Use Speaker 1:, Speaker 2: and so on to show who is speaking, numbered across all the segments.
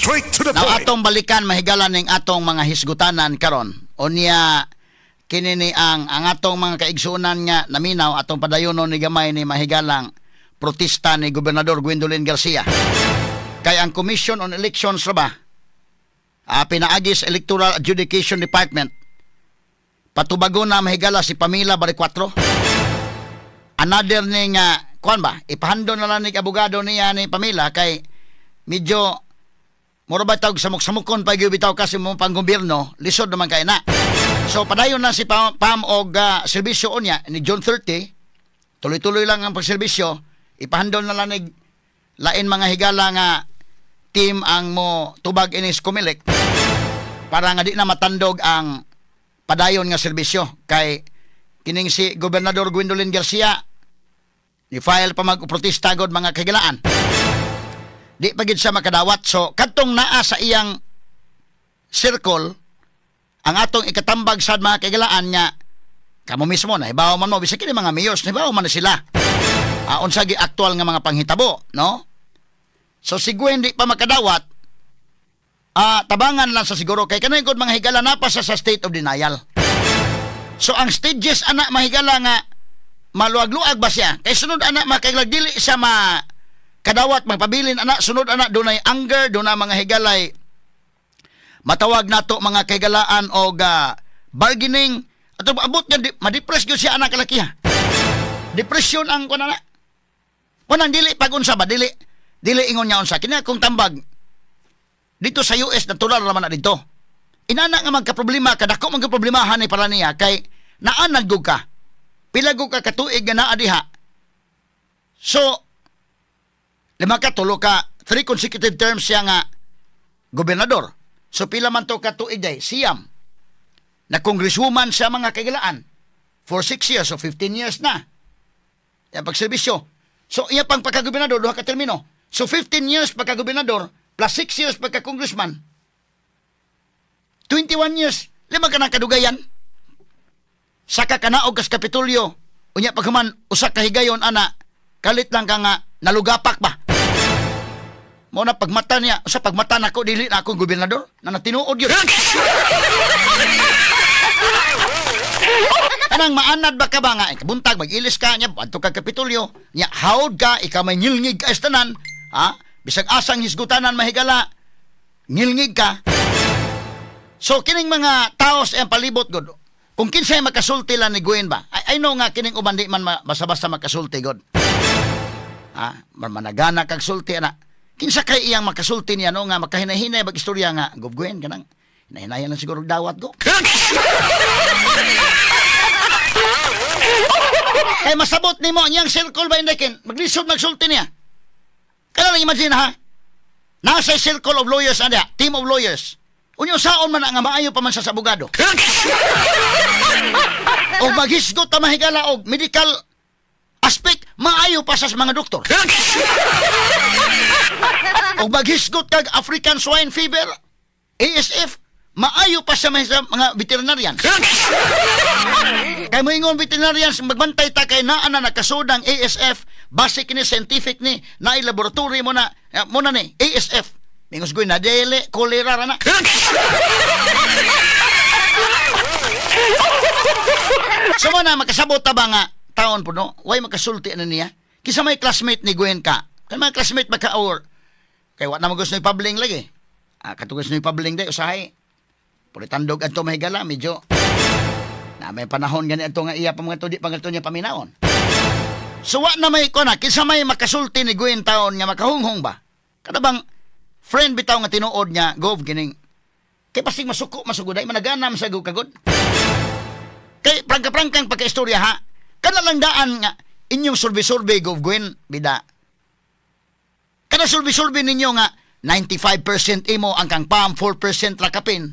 Speaker 1: Straight to the
Speaker 2: Now
Speaker 1: point.
Speaker 2: Atong balikan, mahigala, ning atong mga hisgutanan karon. Unya kini ni ang atong mga kaigsuonan nga naminaw, atong padayonon ni gamay ni, mahigalang protesta ni Gobernador Gwendolyn Garcia. Kay ang Commission on Elections ra ba, pinaagi sa Electoral Adjudication Department, patubagon na, mahigala, si Pamela Baricuatro. Another ning kuan ba, ipahandon na lang ni abogado niya ni Pamela kay medyo mura ba tawag samok-samokon pa gyud bitaw kasi mo pang gobyerno, lisod naman kay na. So padayon na si Pam, Pam og serbisyo unya ni June 30, tuloy-tuloy lang ang pagserbisyo, ipahandon na lang ni lain, mga higala, nga team ang mo tubag inis Comelec para nga di na matandog ang padayon nga serbisyo kay kining si Gobernador Gwendolyn Garcia ni file pa mag-protesta god, mga kahigalaan, di pa gid siya makadawat. So kadtong naa sa iyang circle ang atong ikatambag sad, mga kahigalaan, nga kamo mismo nahibaw man mo, bisag kini mga mayors nahibaw man na sila unsa gi aktual nga mga panghitabo, no? So si Gwen di pa makadawat, tabangan lang sa siguro kay kanay gud, mga higala, na pa sa state of denial. So ang stages ana, mahigala, nga maluag-luag ba siya kay sunod ana, mga kahigala, dili siya ma kadawat magpabilin ana. Sunod ana dunay anger, dunay, mga higalay, matawag nato, mga kahigalaan, og bargaining ato abot niya ma-depress gyud siya ana kalakiha. Depression ang kuan ana. Kunang dili pag unsa ba, dili dili ingon niya unsa kini akong tambag dito sa US, natural raman na dito inana nga magka-problema ka, dako magka-problemahan ni para niya kay naanad gud ka, pila gud ka katuig nga naa diha. So lima ka, tulo ka, three consecutive terms siya nga gobernador. So pila man to ka tuig day, siyam. Na congresswoman siya, mga kagilaan, for 6 years, so 15 years na. Yan pagserbisyo. So iya pang pagka-gobernador, duha ka termino. So 15 years pagka-gobernador plus 6 years pagka-congressman. 21 years, lima ka na kadugayan. Saka kanaog kas Kapitolyo. Unya paghuman usa ka higayon ana, kalit lang ka nga nalugapak ba. Mo na pagmata niya, sa pagmata nako dili na akong gobernador, na natinuod yun. Kanang maanad ba ka ba nga, eh, buntag mag-ilis ka niya, adto ka Kapitolyo, niya hawd ka, ikaw may ngilngig ka tanan, ha? Bisag asang hisgutanan, mahigala, ngilngig ka. So kining mga tao sa iyang palibot god, kung kinsay makasulti lang ni Gwen ba, I know nga kining uban di man basta-basta makasulti god. Ha? Managana kag sulti ana. Kinsa kay iyang makasulti niya no nga makahinahinay bag istorya nga Gov Gwen, kanang hinahinayan lang siguro dawat go. Kay masabot nimo ang iyang circle ba indekin, maglisod magsulti niya. Kaya lang imagine ha. Nasa circle of lawyers ana, team of lawyers. Unyo saon man nga maayo pa man sa abogado. O maghisgot ta, mahigala, og medical aspect, maayo pa sa mga doktor. O maghisgot kag African swine fever, ASF, maayo pa sa mga veterinarian. Kay moingon veterinarians, magbantay ta kay naa na nakasudang ASF, base kini scientific ni, naay laboratory mo na, mo na ni ASF. Mingos goy na dili, kolera ra na. So mo na makasabot ta ba nga taon po no, way makasulti na niya. Kisa may classmate ni Gwen ka. Kay mga classmate ba ka or kay wa na mo gusto ipabling lagi. Ah, katong gusto ipabling day usahay. Puri tandog adto, mahigala, medyo na may panahon gani adto nga iya pa mga to di pa ngadto niya paminaon. So wa na may kuan na kinsa may makasulti ni Gwen taon nga makahunghong ba? Kada bang friend bitaw nga tinuod nga Gov kining kay pasig masuko masuguday managanam sa kagod. Kay prangka-prangkang pagkaistorya ha. Kana lang daan nga inyong survey-survey, Gov Gwen bida. Kana survey-survey ninyo nga 95% imo ang kang PAM, 4% rakapin.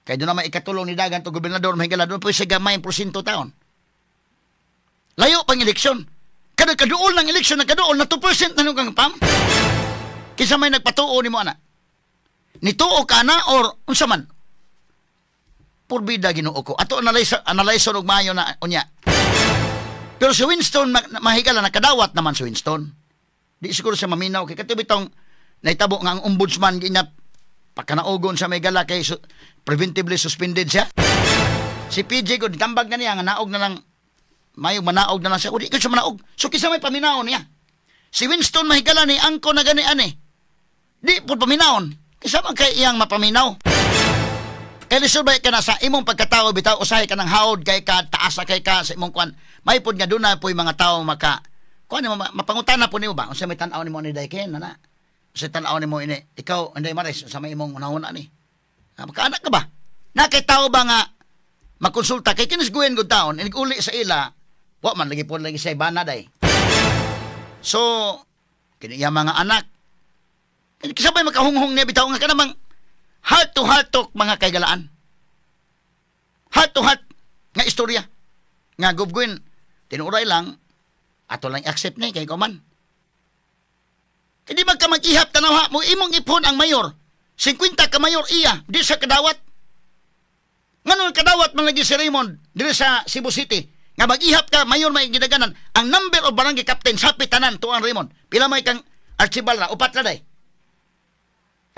Speaker 2: Kay doon naman ikatulong ni dagan to gobernador, mahigala doon po sa gamay porsyento taon. Layo pang eleksyon. Kada kaduol ng eleksyon, nagkaduol na 2% na nung kang PAM. Kinsa may nagpatuo nimo ana? Nituo ka na or unsa man? Purbida Ginoo ko. Ato analyze analyze og maayo na unya. Pero si Winston mahigala nakadawat naman si Winston. Di siguro siya maminaw kay katong bitong Nahitabo nga ang ombudsman ginya pakanaugon sa may gala kay preventively suspended siya. Si PJ ko ditambag na niya nga naog na lang mayo manaog na lang siya. O di ko siya manaog. So kisa may paminaon niya. Si Winston Mahigala ni angko na gani ani. Di po paminaon. Kisa man kay iyang mapaminaw. Kay lisod ba ka na sa imong pagkatao bitaw usahay ka ng haod kay ka taasa kay ka sa imong kwan. May pod nga duna po'y mga tao maka kuan nimo mapangutana po nimo ba unsa may tan-aw nimo ni Daiken na unsa tan-aw nimo ini ikaw Inday Maris sa may imong unahuna ni. Ha, makaanak ka ba? Na kay tao ba nga makonsulta kay kinis Gwen gud taon inig uli sa ila wa man lagi po lagi sa bana day. So kini iya mga anak kisabay makahunghong niya bitaw nga kanamang heart to heart talk mga kaigalaan. Heart to heart nga istorya. Nga gubgwin, tinuray lang, ato lang i-accept ni kay kuman. Hindi man ka mag-ihap tanaw ha, mo imong ipon ang mayor. 50 ka mayor iya, di sa kadawat. Nganon kadawat man lagi si Raymond diri sa Cebu City. Nga mag-ihap ka mayor may gidaganan, ang number of barangay captain sapit tanan tuang Raymond. Pila may kang Archibald ra, upat ra day.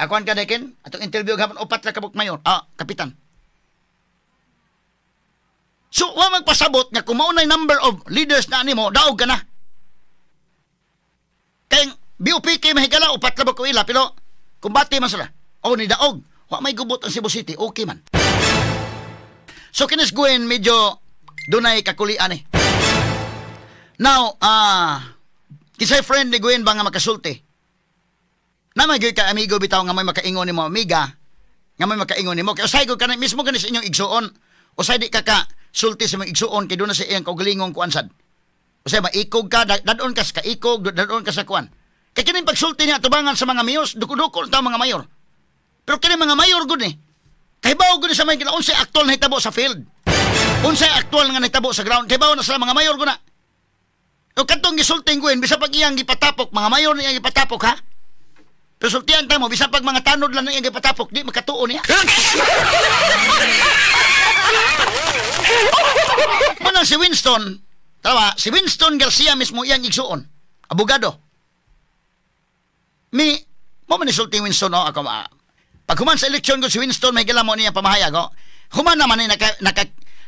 Speaker 2: Akuan ka dekin, atong interview gapon upat ra kabuk mayor, kapitan. So, wa magpasabot nga kung maunay number of leaders na animo, daog ka na. Kay BOPK mahigala, upat ra ba ko ila, pero kumbate man sila. O ni daog, wa may gubot ang Cebu City, okay man. So, kinis Gwen, medyo dunay kakulian eh. Now, kisay friend ni Gwen ba nga makasulti? Na may ka amigo bitaw nga may makaingon nimo amiga, nga may makaingon nimo. Kay usay ko kana mismo kani sa inyong igsuon. Usay di ka ka sulti sa imong igsuon kay doon na sa iyang kaugalingong kuan sad. Usay maikog ka, dadon ka sa kaikog, dadon ka sa kuan. Kay kining pagsulti niya tubangan sa mga mayors, duko-duko ta mga mayor. Pero kini mga mayor gud ni. Kay bawo gud sa may unsay aktual na hitabo sa field. Unsay aktual nga nahitabo sa ground. Kay bawo na sila mga mayor gud na. O kadtong gisulting Gwen bisa pag iyang gipatapok, mga mayor niya gipatapok ha. Pero sultian ta mo, bisan pag mga tanod lang ang gipatapok, di makatuon niya. Manang si Winston, tama, si Winston Garcia mismo iyang igsuon, abogado. Mi, mo man isulti Winston, oh, ako, pag human sa eleksyon ko si Winston, may gila mo niya pamahayag, oh. Human naman ni,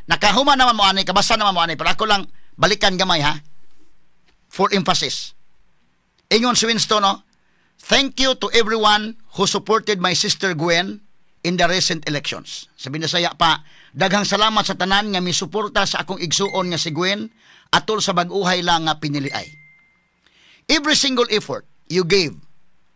Speaker 2: nakahuman naman mo ani, kabasa naman mo ani, pero ako lang balikan gamay ha, for emphasis. Ingon si Winston, oh, thank you to everyone who supported my sister Gwen in the recent elections. Sabi na saya pa, daghang salamat sa tanan nga misuporta sa akong igsuon nga si Gwen atol sa bag-uhay lang nga piniliay. Every single effort you gave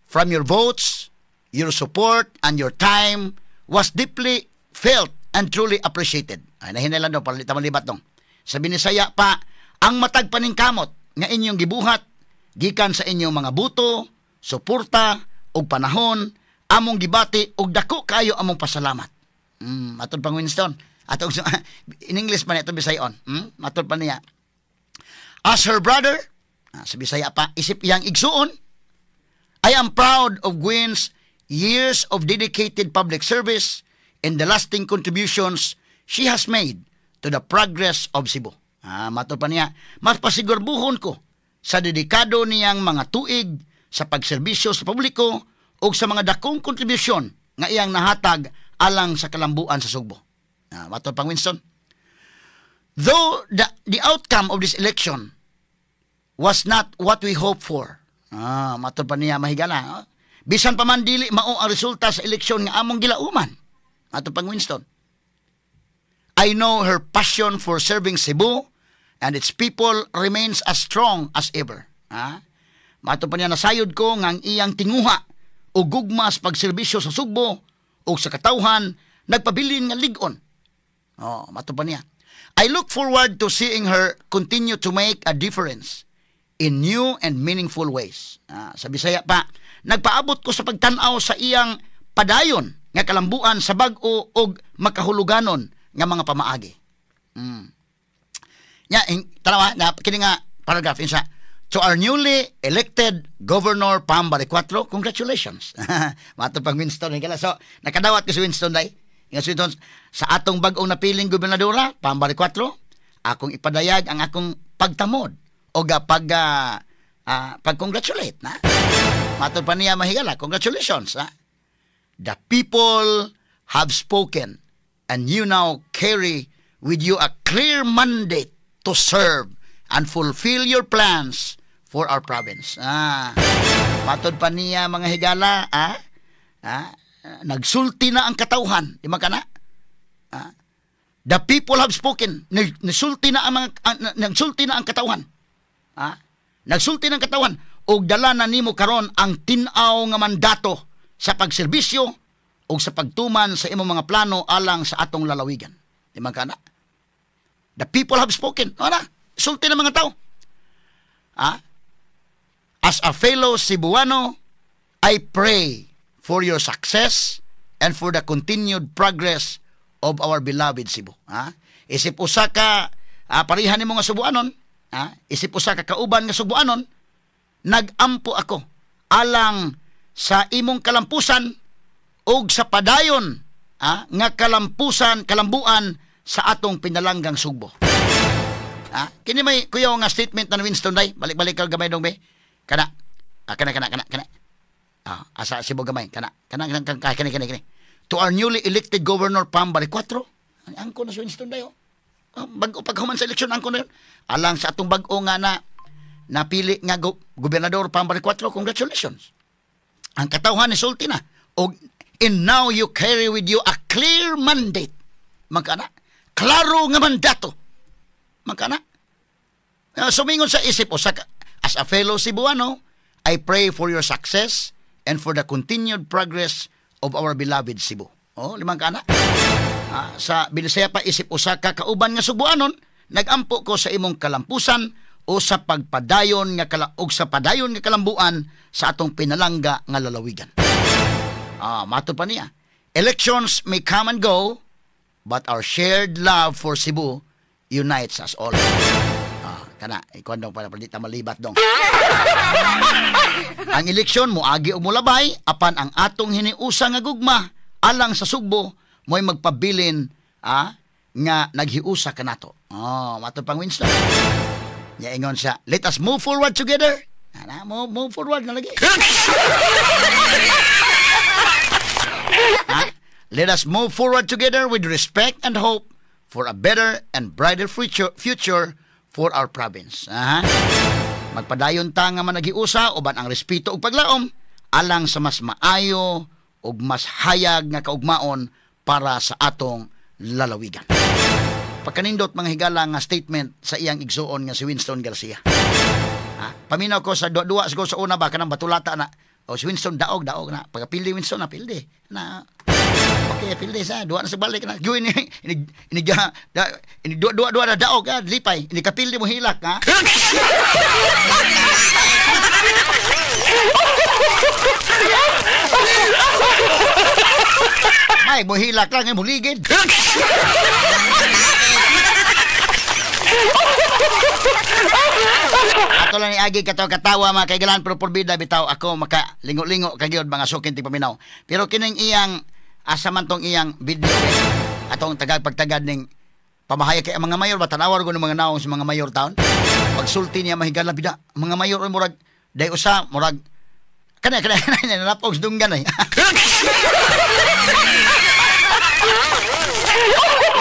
Speaker 2: from your votes, your support, and your time was deeply felt and truly appreciated. Ay, nahinalan daw, para malibat dong. Sabi ni saya pa, ang matag paningkamot nga inyong gibuhat gikan sa inyong mga buto, suporta og panahon among gibati og dako kayo among pasalamat. Matod pang Winston. Atong in English man itong Bisayon. Matod pa niya. As her brother, sa Bisaya pa, isip iyang igsuon, I am proud of Gwen's years of dedicated public service and the lasting contributions she has made to the progress of Cebu. Matod pa niya, mas pasigurbuhon ko sa dedikado niyang mga tuig sa pagserbisyo sa publiko o sa mga dakong kontribusyon nga iyang nahatag alang sa kalambuan sa Sugbo. Matod pang Winston. Though the outcome of this election was not what we hoped for. Matod pa niya mahigala. Bisan pa man dili mao ang resulta sa eleksyon nga among gilauman. Matod pang Winston. I know her passion for serving Cebu and its people remains as strong as ever. Mato pa niya nasayod ko nga ang iyang tinguha o gugma sa pagserbisyo sa Sugbo o sa katawhan nagpabilin nga lig-on. Oh, mato pa niya. I look forward to seeing her continue to make a difference in new and meaningful ways. Sa Bisaya pa, nagpaabot ko sa pagtan-aw sa iyang padayon nga kalambuan sa bag-o og makahuluganon nga mga pamaagi. Nya, tanawa, na kini nga paragraph insa. To our newly elected Governor Pam Baricuatro, congratulations. Mato pang Winston. So, nakadawat ko si Winston day. Nga si Winston, sa atong bag-ong napiling gobernadora, Pam Baricuatro, akong ipadayag ang akong pagtamod o pag-congratulate. Na? Matod pa niya, mahigala, congratulations. Ha? The people have spoken and you now carry with you a clear mandate to serve and fulfill your plans for our province. Matod pa niya, mga higala, nagsulti na ang katawhan, di man kana? The people have spoken. Nagsulti na ang mga nagsulti na ang katawhan. Nagsulti na ang katawhan ug dala na nimo karon ang tin-aw nga mandato sa pagserbisyo ug sa pagtuman sa imong mga plano alang sa atong lalawigan. Di man kana? The people have spoken. Ano na? Sulti ng mga tao. As a fellow Cebuano, I pray for your success and for the continued progress of our beloved Cebu. Ha? Isip usa ka parihan nimo nga Subuanon, ha? Isip usa ka kauban nga Subuanon, nagampo ako alang sa imong kalampusan ug sa padayon nga kalampusan kalambuan sa atong pinalanggang Sugbo. Kini may kuyaw nga statement na Winston day, balik-balik ka gamay dong be. Kana. Kana kana kana kana. Asa Cebu gamay kana. Kana kana kana kani kani kani. To our newly elected Governor Pam Baricuatro, ang angko na si Winston day oh. Bag-o paghuman sa eleksyon angko na yun. Alang sa atong bag-o nga na napili nga Gobernador Pam Baricuatro, congratulations. Ang katawhan nisulti na. Og and now you carry with you a clear mandate. Magkana? Klaro nga mandato. Magkana? Sumingon sa isip o sa, as a fellow Cebuano, I pray for your success and for the continued progress of our beloved Cebu. Oh, limang kana. Sa Binisaya pa isip usa ka kauban nga Subuanon, nagampo ko sa imong kalampusan o sa pagpadayon nga kala, og sa padayon nga kalambuan sa atong pinalangga nga lalawigan. Mato pa niya. Elections may come and go, but our shared love for Cebu unites us all. Kana, ikaw dong para di ta malibat dong. Ang eleksyon moagi og molabay apan ang atong hiniusa nga gugma alang sa Sugbo mo'y magpabilin nga naghiusa kanato. Oh, mato pang Winston. Nya ingon siya, let us move forward together. Ana, move forward na lagi. Let us move forward together with respect and hope for a better and brighter future for our province. Aha. Magpadayon ta nga managhiusa uban ang respeto ug paglaom alang sa mas maayo ug mas hayag nga kaugmaon para sa atong lalawigan. Pagkanindot mga higala nga statement sa iyang igsuon nga si Winston Garcia. Paminaw ko sa duwa siguro sa una ba kanang batulata na o si Winston daog daog na pagkapildi Winston na pildi na. Okay, pildi sa duwa na sa balik na. Gawin ni ini ini dua dua dua na daog ha, lipay. Ini kapildi mo hilak ha. May mo hilak lang mo ligid. Ato lang ni Agi katawa katawa mga kaigalan pero porbida bitaw ako maka lingo-lingo kagyod mga sukin ti paminaw. Pero kining iyang asa man tong iyang video atong tagag pagtagad ning pamahayag kay ang mga mayor ba tanawar ko ng mga naong sa mga mayor town. Pagsulti niya mahigala bida mga mayor oy murag day usa murag kana kana nanapog sa dunggan ay.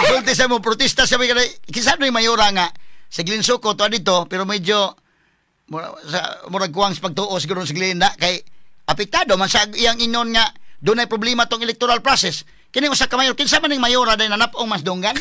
Speaker 2: Sulti sa mo protesta sa mga kinsa no mayora nga sa Glinsuko to dito pero medyo murag kuwang sa pagtuo siguro sa Glinda kay apektado man sa iyang inon nga dunay problema tong electoral process. Kini usa ka mayor kinsa man ning mayora day nanapong mas dunggan.